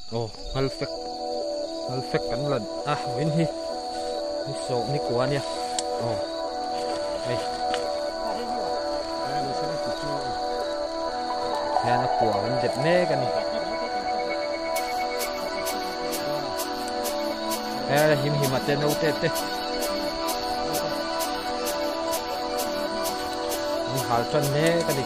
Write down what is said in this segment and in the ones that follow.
Aw ngalfek ngalfek kan la a vawiin hi ni sawh ni kua ania aw hei hian a kua kan dep mek a ni he him him a te naute te an hal tan mek a ni.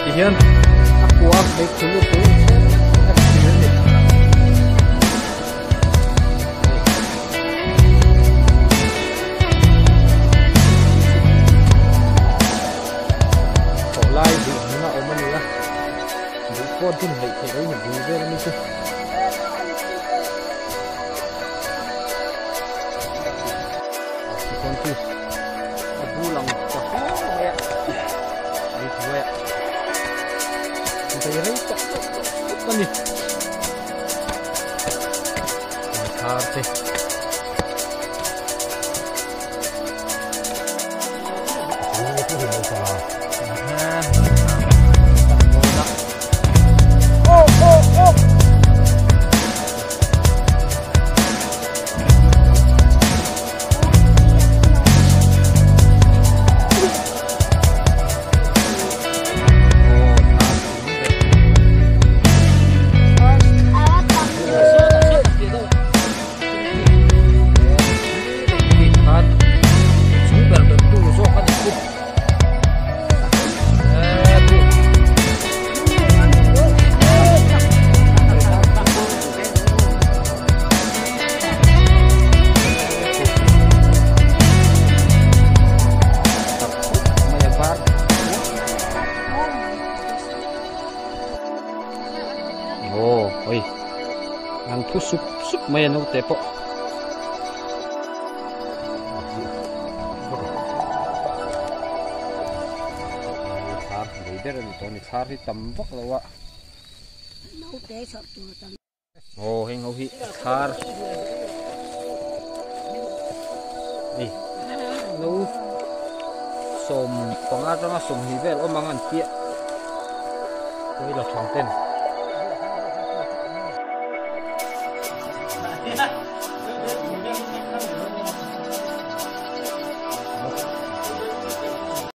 Tihian a kua bek chu lutuk a thlir a ni. Khawlai buh hmun a awm a ni a, buh pawh din hleih theih loin a bul vel a ni chu. Tikhawn chu a bul ang ta hle mai a, lei hnuaiah daih rei tawh tawh tawh a ni. Thar te. Aw hei an thu sup sup mai a naute pawh. Thar lei ber a ni tawh a ni thar hi tam vak lo a. Aw heng ho hi thar hei no 15 atanga 20 vel awm ang an piah kawila thang ten.